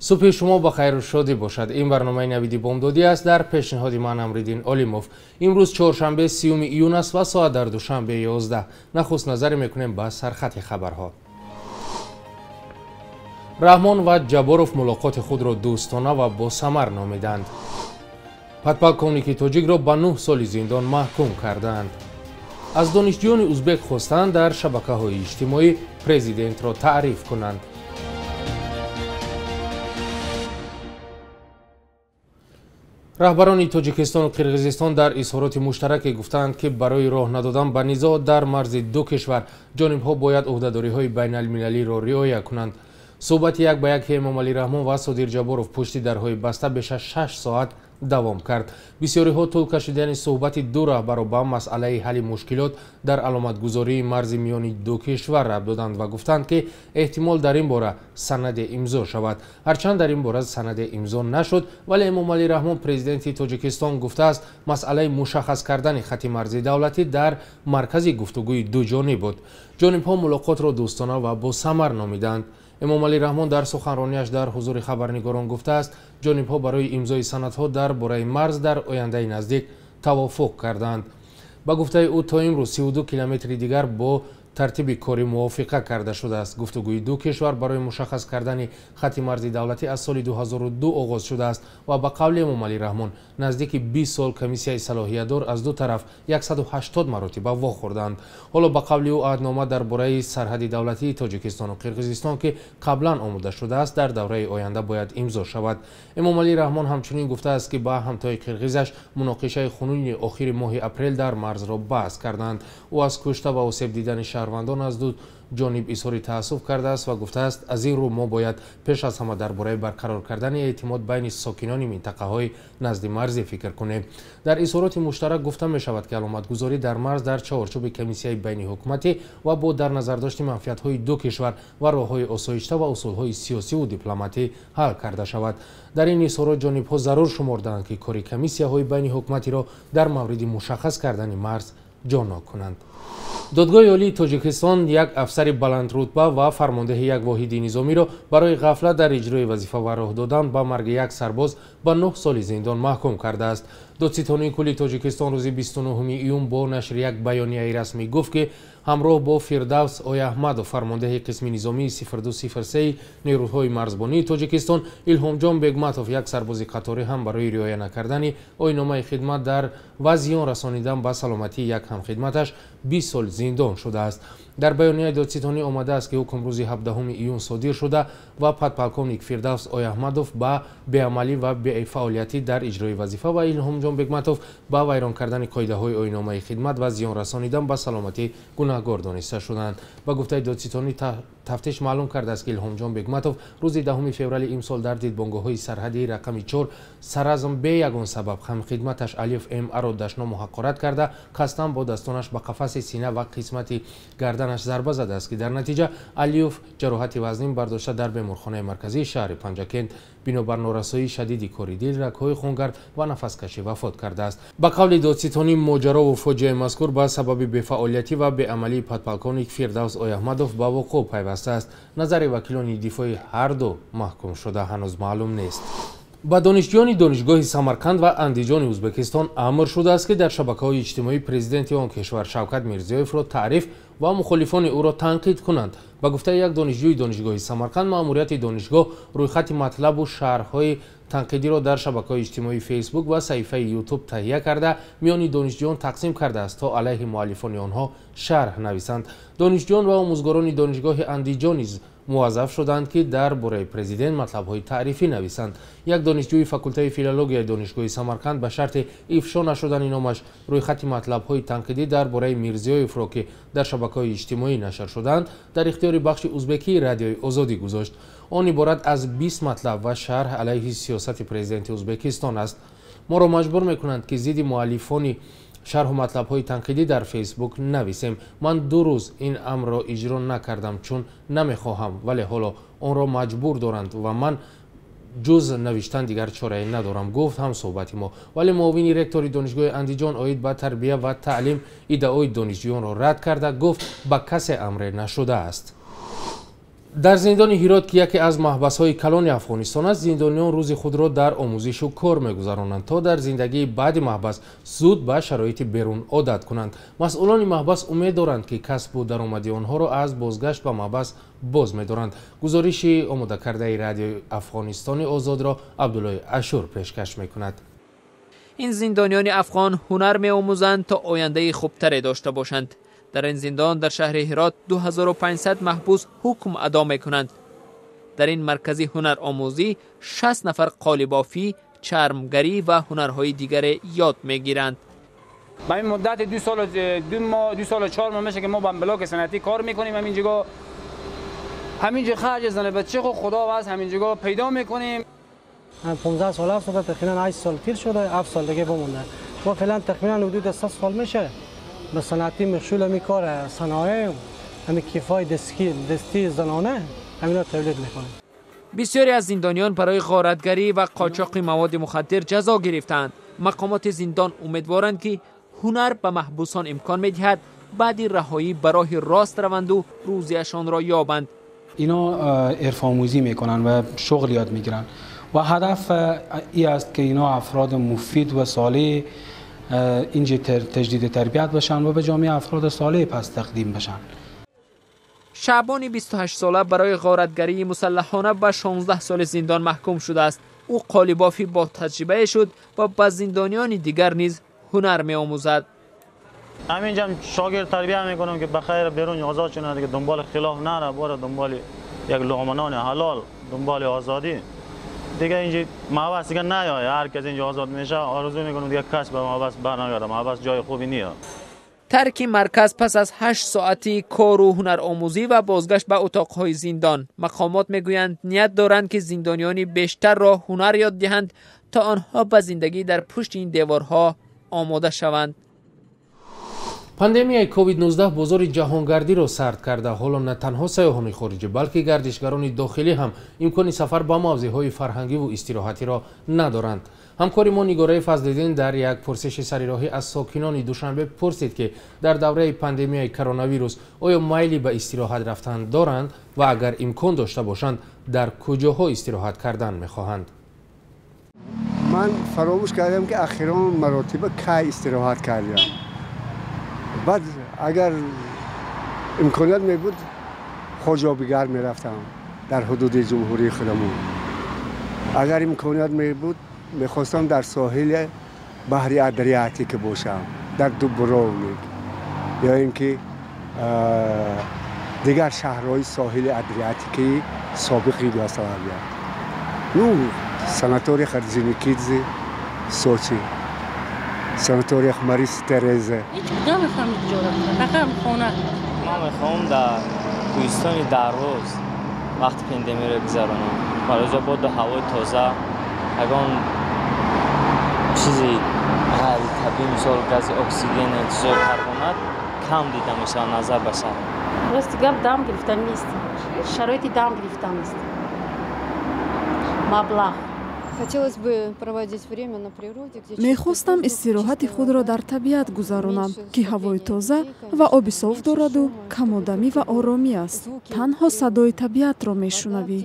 Субҳи шумо ба хайру шодӣ бошад. Ин барномаи Навиди Бомдодӣ аст дар пешниҳоди ман Амриддин Олимов. Имрӯз чоршанбе 30 июн аст ва соат дар Душанбе 11. Нахуст назаре мекунем ба сархати хабарҳо. Раҳмон ва Ҷабборов мулоқоти худро дӯстона ва босамар номиданд. Подполковники тоҷикро ба 9 соли зиндон маҳкум карданд. Аз донишҷӯёни узбек хостанд дар шабакаҳои иҷтимоӣ президентро таъриф кунанд. Раҳбарони Тоҷикистону Қирғизистон дар изҳороти муштараке гуфтаанд, ки барои роҳ надодан ба низоъ дар марзи ду кишвар ҷонибҳо бояд ӯҳдадориҳои байналмилалиро риоя кунанд. Суҳбати як ба яки Эмомалӣ Раҳмон ва Содир Ҷабборов пушти дарҳои баста беш аз 6 соат давом кард. Бисёриҳо тӯл кашидани суҳбати ду раҳбарро ба масъалаи ҳалли мушкилот дар аломатгузории марзи миёни ду кишвар рабт доданд ва гуфтанд, ки эҳтимол дар ин бора санаде имзо шавад. Ҳарчанд дар ин бора санаде имзо нашуд, вале Эмомалӣ Раҳмон, президенти Тоҷикистон, гуфтааст, масъалаи мушаххас кардани хати марзи давлатӣ дар маркази гуфтугӯи дуҷониб буд. Ҷонибҳо мулоқотро дӯстона ва босамар номиданд. Эмомалӣ Раҳмон дар суханронияш дар ҳузури хабарнигорон гуфтааст, ҷонибҳо барои имзои санадҳо дар бораи марз дар ояндаи наздик тавофуқ карданд. Ба гуфтаи ӯ, то имрӯз 32 километри дигар бо тартиби кори мувофиқа карда шудааст. Гуфтугӯи ду кишвар барои мушаххас кардани хати марзи давлатӣ аз соли 2002 оғоз шудааст ва ба қавли Эмомалӣ Раҳмон наздики 20 сол комиссияи салоҳиятдор аз ду тараф 180 маротиба вохӯрданд. Ҳоло ба қавли ӯ аҳднома дар бораи сарҳади давлатии Тоҷикистону Қирғизистон, ки қаблан омода шудааст, дар давраи оянда бояд имзо шавад. Эмомалӣ Раҳмон ҳамчунин гуфтааст, ки ба ҳамтои қирғизаш муноқишаи хунуни охири моҳи апрел дар марзро баҳс карданд. Ӯ аз кушта ва осеб дидани шаҳрвандон аз ду ҷониб изҳори таассуф кардааст ва гуфтааст, аз ин рӯ мо бояд пеш аз ҳама дар бораи барқарор кардани эътимод байни сокинони минтақаҳои назди марзӣ фикр кунем. Дар изҳороти муштарак гуфта мешавад, ки аломатгузорӣ дар марз дар чаҳорчӯби комиссияи байниҳукуматӣ ва бо дар назардошти манфиатҳои ду кишвар ва роҳҳои осоишта ва усулҳои сиёсиву дипломатӣ ҳал карда шавад. Дар ин изҳорот ҷонибҳо зарур шуморданд, ки кори комиссияҳои байниҳукуматиро дар мавриди мушаххас кардани марз ҷонок кунанд. Додгоҳи Олии Тоҷикистон як афсари баландрутба ва фармондеҳи як воҳиди низомиро барои ғафлат дар иҷрои вазифа ва роҳ додан ба марги як сарбоз ба 9 соли зиндон маҳкум кардааст. Додситонии кулли Тоҷикистон рӯзи 29 июн бо нашри як баёнияи расмӣ гуфт, ки ҳамроҳ бо Фирдавс Ояҳмадов, фармондеҳи қисми низомии 0203 нерӯҳои марзбонии Тоҷикистон, Илҳомҷон Бегматов, як сарбози қаторӣ ҳам барои риоя накардани оинномаи хидмат дар ва зиён расонидан ба саломатии як ҳамхидматаш 20 сол зиндон шудааст. Дар баёнияи додситонӣ омадааст, ки ҳукм рӯзи 17 июн содир шуда ва подполковник Фирдавс Ояҳмадов ба беамалӣ ва бефаъолиятӣ дар иҷрои вазифа ва Илҳомҷон Бегматов ба вайрон кардани қоидаҳои оинномаи хидмат ва зиён расонидан ба саломатӣ гунаҳгор дониста шуданд. Ба гуфтаи додситонӣ, тафтиш маълум кардааст, ки Илҳомҷон Бегматов рӯзи 10 феврали имсол дар дидбонгоҳҳои сарҳадии рақами 4 Саразм бе ягон сабаб ҳамхидматаш Алиев М.А-ро дашному ҳақорат карда, қасдан бо дастонаш ба қафаси сина ва қисмати гарданаш зарба задааст, ки дар натиҷа Алиев ҷароҳати вазнин бардошта дар беморхонаи марказии шаҳри Панҷакент бинобар норасоии шадиди кори дил, рагҳои хунгард ва нафаскашӣ вафот кардааст. Ба қавли додситонӣ, моҷарову фоҷиаи мазкур ба сабаби бефаъолиятӣ ва беамалии подполковник Фирдавс Ояҳмадов ба вуқӯъ пайвастааст. Назари вакилони дифои ҳар ду маҳкумшуда ҳанӯз маълум нест. Ба донишҷӯёни донишгоҳи Самарқанд ва Андиҷони Узбекистон амр шудааст, ки дар шабакаҳои иҷтимоӣ президенти он кишвар Шавкат Мирзиёевро таъриф ва мухолифони ӯро танқид кунанд. Ба гуфтаи як донишҷӯи донишгоҳи Самарқанд, маъмурияти донишгоҳ рӯйхати матлабу шарҳҳои танқидиро дар шабакаҳои иҷтимоии Фейсбук ва саҳифаи Ютуб таҳия карда, миёни донишҷӯён тақсим кардааст, то алайҳи муаллифони онҳо шарҳ нависанд. Донишҷӯён ва омӯзгорони донишгоҳи Андиҷон низ муваззаф шуданд, ки дар бораи президент матлабҳои таърифӣ нависанд. Як донишҷӯи факултаи филологияи донишгоҳи Самарқанд ба шарти ифшо нашудани номаш рӯйхати матлабҳои танқидӣ дар бораи Мирзиёевро, ки дар шабакаҳои иҷтимоӣ нашр шуданд, дар ихтиёри бахши узбекии Радиои Озодӣ гузошт. Он иборат аз 20 матлаб ва шарҳ алайҳи сиёсати президенти Узбекистон аст. Моро маҷбур мекунанд, ки зидди муаллифони шарҳу матлабҳои танқидӣ дар Фейсбук нависем. Ман 2 рӯз ин амрро иҷро накардам, чун намехоҳам, вале ҳоло онро маҷбур доранд ва ман ҷуз навиштан дигар чорае надорам, гуфт ҳамсӯҳбати мо. Вале муовини ректори донишгоҳи Андиҷон оид ба тарбия ва таълим иддаои донишҷӯёнро рад карда, гуфт, ба касе амре нашудааст. Дар зиндони Ҳирот, ки яке аз маҳбасҳои калони Афғонистон аст, зиндониён рӯзи худро дар омӯзишу кор мегузаронанд, то дар зиндагии баъди маҳбас зуд ба шароити берун одат кунанд. Масъулони маҳбас умед доранд, ки касбу даромади онҳоро аз бозгашт ба маҳбас боз медоранд. Гузориши омодакардаи Радиои Афғонистони Озодро Абдуллои Ашур пешкаш мекунад. Ин зиндониёни афғон ҳунар меомӯзанд, то ояндаи хубтаре дошта бошанд. Дар ин зиндон дар шаҳри Ҳирот 2500 маҳбус ҳукм адо мекунанд. Дар ин маркази ҳунаромӯзӣ 60 нафар қолибофӣ, чармгарӣ ва ҳунарҳои дигаре ёд мегиранд. ба ин муддат 2 сол 2 моҳ, 2 сол 4 моҳ мешавад, ки мо ба блок санъатӣ кор мекунем. Ҳаминҷо харҷ зане бача худо аз ҳаминҷо пайдо мекунем. 15 сол 7 сол тақрибан 8 сол тир шуда, 7 сол дига бимонда. мо феълан тақрибан ҳудуд 3 сол мешавад ба санъатӣ машғул ҳамин кор саноеъ, ҳамин кифои дастии занона ҳамино тавлид мекунем. Бисёре аз зиндониён барои ғоратгарӣ ва қочоқи маводи мухаддир ҷазо гирифтаанд. Мақомоти зиндон умедворанд, ки ҳунар ба маҳбусон имкон медиҳад баъди раҳоӣ ба роҳи рост раванду рӯзиашонро ёбанд. اینا عرف‌آموزی میکنن و شغل یاد میگیرن و هدف ای است که اینا افراد مفید و صالح اینجا تجدید تربیت بشن و به جامعه افراد صالح پس تقدیم بشن. شعبانی 28 ساله برای غارتگری مسلحانه به 16 سال زندان محکوم شده است. او قالیبافی با تجربه شد و به زندانیان دیگر نیز هنر می آموزد. همینجا شاگرد تربیت میکنم که بخیر بیرون آزاد شونه دیگه، دنبال خلاف نره، باره دنبال یک لقمه نان حلال، دنبال آزادی دیگه. اینجا محبس دیگه نیای، هر کس اینجا آزاد میشه آرزو میکنم دیگه کس به محبس برنگرده. محبس جای خوبی نیست. ترک مرکز پس از 8 ساعتی کار و هنرآموزی و بازگشت به اتاقهای زندان. مقامات میگویند نیت دارند که زندانیان بیشتر را هنر یاد دهند تا آنها به زندگی در پشت این دیوارها آماده شوند. Пандемияи COVID-19 бозори ҷаҳонгардиро сард карда. Ҳоло на танҳо сайёҳони хориҷӣ, балки гардишгарони дохилӣ ҳам имкони сафар ба мавзеъҳои фарҳангиву истироҳатиро надоранд. Ҳамкори мо Нигораи Фазлиддин дар як пурсиши сарироҳӣ аз сокинони Душанбе пурсид, ки дар давраи пандемияи коронавирус оё майли ба истироҳат рафтан доранд ва агар имкон дошта бошанд, дар куҷоҳо истироҳат кардан мехоҳанд. Ман фаромӯш кардам, ки ахирон маротиба кай истироҳат кардам. Баъд агар имконият мебуд, Хоҷобигар мерафтам дар ҳудуди ҷумҳурии худамон. Агар имконият мебуд, мехостам дар соҳили баҳри Адриатика бошам, дар Дубровник ё ин ки дигар шаҳрҳои соҳили Адриатикаи собиқи Югославия, ну, санатория Орджоникидзе, Сочи, санатория Марис Тереза. Намехоҳам ҷо рафтан, фақат хона. Ман мехоҳам дар кӯҳистони Дарвоз вақти пандемиро гузаронам. Барои боду ҳавои тоза, ягон чизи ғайритабиӣ, мисол гази оксиген, чизои карбонат кам дида мешавад назар ба шаҳр. Рости гап, дам гирифтан нест, шароити дам гирифтан нест, маблағ. Мехостам истироҳати худро дар табиат гузаронам, ки ҳавои тоза ва оби соф дораду камодамӣ ва оромӣ аст. Танҳо садои табиатро мешунавӣ.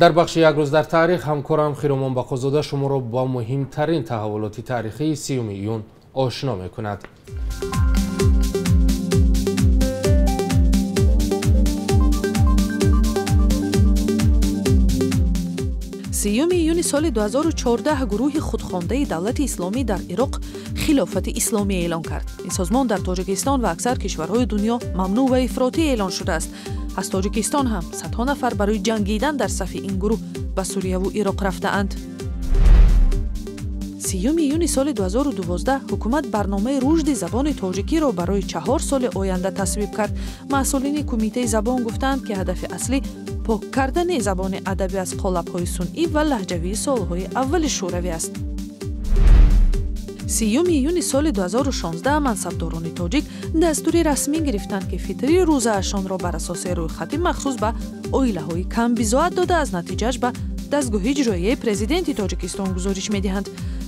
Дар бахши «Як рӯз дар таърих» ҳамкорам Хиромон Бақозода шуморо бо муҳимтарин таҳаввулоти таърихии 30 июн ошно мекунад. 30 июни соли 2014 гурӯҳи худхондаи Давлати Исломӣ дар Ироқ Хилофати Исломӣ эълон кард. Ин созмон дар Тоҷикистон ва аксар кишварҳои дунё мамнӯъ ва ифротӣ эълон шудааст. Аз Тоҷикистон ҳам садҳо нафар барои ҷангидан дар сафи ин гурӯҳ ба Сурияву Ироқ рафтаанд. 30 июни соли 2012 ҳукумат барномаи рушди забони тоҷикиро барои 4 соли оянда тасвиб кард. Масъулини Кумитаи забон гуфтаанд, ки ҳадафи аслӣ пок кардани забони адабӣ аз қолабҳои сунъӣ ва лаҳҷавии солҳои аввали шӯравӣ аст. 30 июни соли 2016 мансабдорони тоҷик дастури расмӣ гирифтанд, ки фитри рӯзаашонро бар асоси рӯйхати махсус ба оилаҳои камбизоат дода, аз натиҷааш ба дастгоҳи иҷроияи президенти Тоҷикистон гузориш медиҳанд.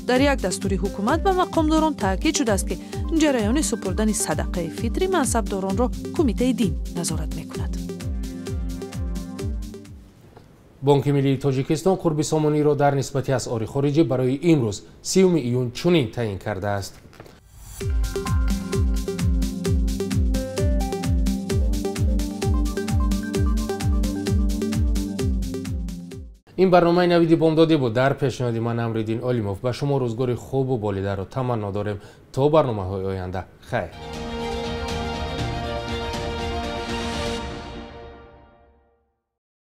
Дар як дастури ҳукумат ба мақомдорон таъкид шудааст, ки ҷараёни супурдани садақаи фитри мансабдоронро Кумитаи дин назорат мекунад. Бонки миллии Тоҷикистон қурби сомониро дар нисбати асъори хориҷӣ барои имрӯз 30 июн чунин таъин кардааст. Ин барномаи Навиди Бомдодӣ буд. Дар пешниҳоди ман Амриддин Олимов. Ба шумо рӯзгори хубу болидаро таманно дорем. То барномаҳои оянда хайр.